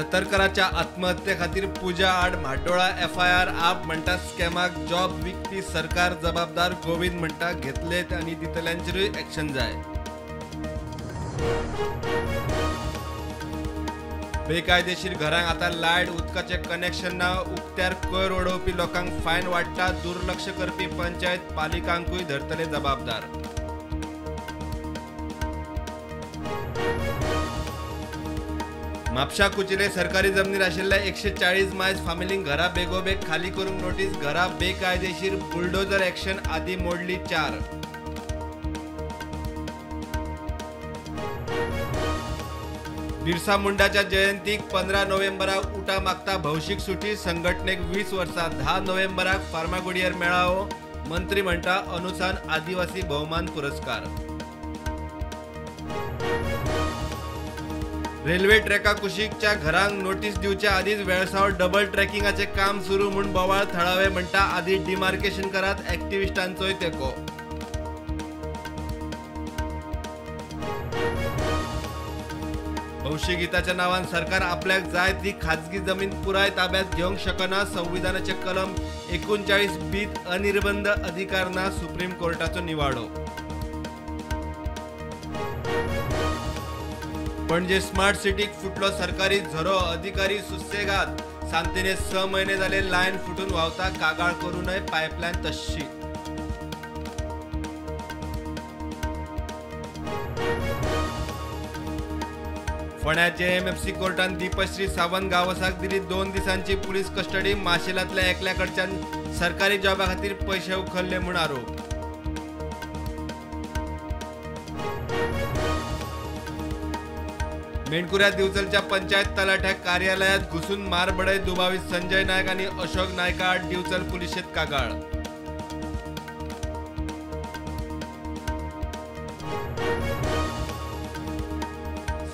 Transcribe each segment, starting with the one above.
सतरकराच्या आत्महत्ये खातीर पुजा आड म्हाड्डोळा एफआयआर. आप म्हणटा स्कॅमाक जॉब विकपी सरकार जबाबदार. गोविंद म्हणटा घेतले आनी दितल्यांचेरूय एक्शन जाय. बेकायदेशीर घरांक आतां लायट उदकाचें कनेक्शन ना. उक्त्यार कोयर उडोवपी लोकांक फायन वाडटा. दुर्लक्ष करपी पंचायत पालिकांकूय धरतले जबाबदार. म्हापशा कुचिले सरकारी जमनीर आशिल्ल्या 140 मायज फामिलींक घरां बेगोबेग खाली करूंक नोटीस. घरां बेकायदेशीर बुलडोजर एक्शन आदी मोडली 4. बिरसा मुंडाच्या जयंतीक 15 नोव्हेंबराक उटा मागता भौशीक सुटी. संघटनेक 20 वर्सां. 10 नोव्हेंबराक फार्मागुडयेर मेळावो. मंत्री म्हणटा अनुसान आदिवासी भोवमान पुरस्कार. रेल्वे ट्रॅका कुशीकच्या घरांक नोटीस दिवच्या आदींच वेळसांव डबल ट्रॅकिंगाचें काम सुरू म्हूण बोवाळ. थळावे म्हणटा आदी डिमार्केशन करात. एक्टिविस्टांचोय तेंको. भौशीक हिताच्या नांवान सरकार आपल्याक जाय ती खाजगी जमीन पुराय ताब्यात घेवंक शकना. संविधानाचे कलम 39 बीत अनिर्बंध अधिकार ना. सुप्रीम कोर्टाचो निवाडो. पणजे स्मार्ट सिटीक फुटलो सरकारी झरो. अधिकारी सुसेगाद. सांतिने 6 म्हयने जाले लायन फुटून व्हांवता. कागाळ करूनय पायपलायन तश्शी. फोंड्या जेएमएफसी कोर्टान दीपश्री सावंत गांवसाक दिली 2 दिसांची पुलीस कस्टडी. माशेलांतल्या एकल्या कडच्यान सरकारी जॉबा खातीर पयशे उखल्ले म्हूण आरोप. मेणकुऱ्या दिवचलच्या पंचायत तलाठ्या कार्यालयात घुसून मारबडय. दुबावीत संजय नायक आनी अशोक नायका आड दिवचल पुलिशेंत कागाळ.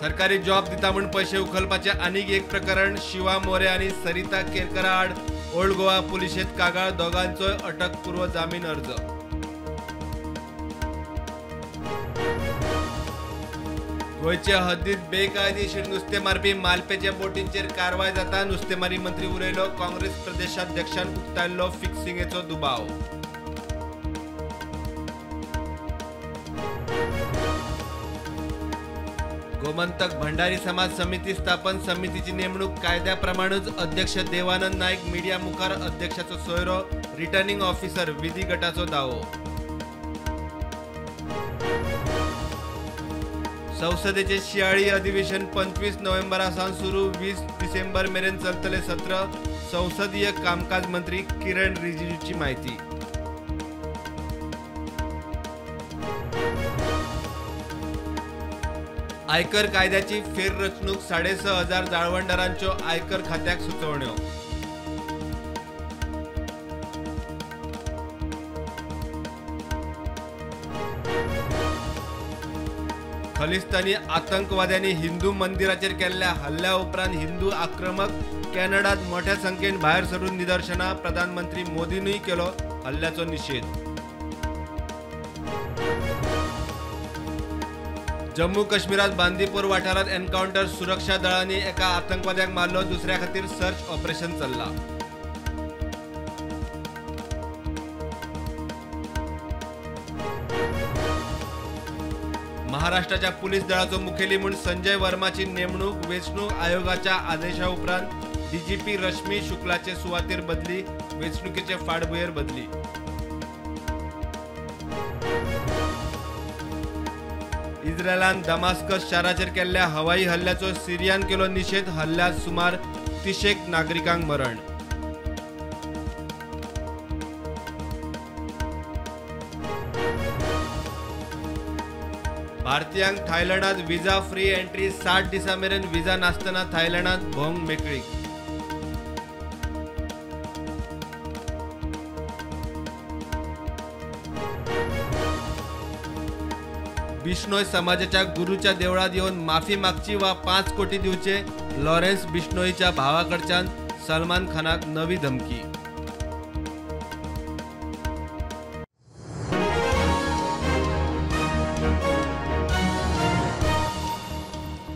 सरकारी जॉब दिता म्हूण पयशे उखलपाचें आनीक एक प्रकरण. शिवा मोरे आनी सरिता केरकरा आड ओल्ड गोवा पुलिशेंत कागाळ. दोगांचोय अटकपूर्व जामीन अर्ज. गोंयचे हद्दीत बेकायदेशीर नुस्तें मारपी मालपेच्या बोटींचेर कारवाय जाता. नुस्तेमारी मंत्री उलयलो. काँग्रेस प्रदेशाध्यक्षान उक्तायल्लो फिक्सिंगेचो दुबाव. गोमंतक भंडारी समाज समिती स्थापन समितीची नेमणूक कायद्या प्रमाणूच. अध्यक्ष देवानंद नायक मिडिया मुखार. अध्यक्षाचो सोयरो रिटर्निंग ऑफिसर. विधी गटाचो दावो. संसदेचे शियाळी अधिवेशन 25 नोव्हेंबरा सावन सुरू. 20 डिसेंबर मेरेन चलतले सत्र. संसदीय कामकाज मंत्री किरण रिजिजूची माहिती. आयकर कायद्याची फेररचणूक. 6,500 जाळवणदारांच्यो आयकर खात्याक सुचोवण्यो. खलिस्तानी आतंकवाद्यांनी हिंदू मंदिराचेर केल्ल्या हल्ल्या उपरांत हिंदू आक्रमक कॅनडात मोठ्या संख्येन भायर सरून निदर्शनां. प्रधानमंत्री मोदीनूय केलो हल्ल्याचो निशेध. जम्मू काश्मीरात बांदीपूर वाठारात एन्काउंटर. सुरक्षा दळांनी एका आतंकवाद्याक मारलो. दुसऱ्या खातीर सर्च ऑपरेशन चल्लां. महाराष्ट्राच्या पुलीस दळाचो मुखेली म्हूण संजय वर्माची नेमणूक. वेंचणूक आयोगाच्या आदेशा उपरांत डीजीपी रश्मी शुक्लाचे सुवातेर बदली. वेंचणुकेचे फाटभुंयेर बदली. इस्रायलान दमास्कस शाराचेर केल्ल्या हवाई हल्ल्याचो सिरियान केलो निशेध. हल्ल्यात सुमार 30 नागरिकांक मरण. भारतीयांक थायलंडात व्हिसा फ्री एंट्री. 60 दिसां मेरेन व्हिसा नासतना थायलंडात भोंवंक मेकळीक. बिश्नोय समाजाच्या गुरूच्या देवळात येवन माफी मागची वा 5 कोटी दिवचे. लॉरेन्स बिश्नोईच्या भावाकडच्यान सलमान खानाक नवी धमकी.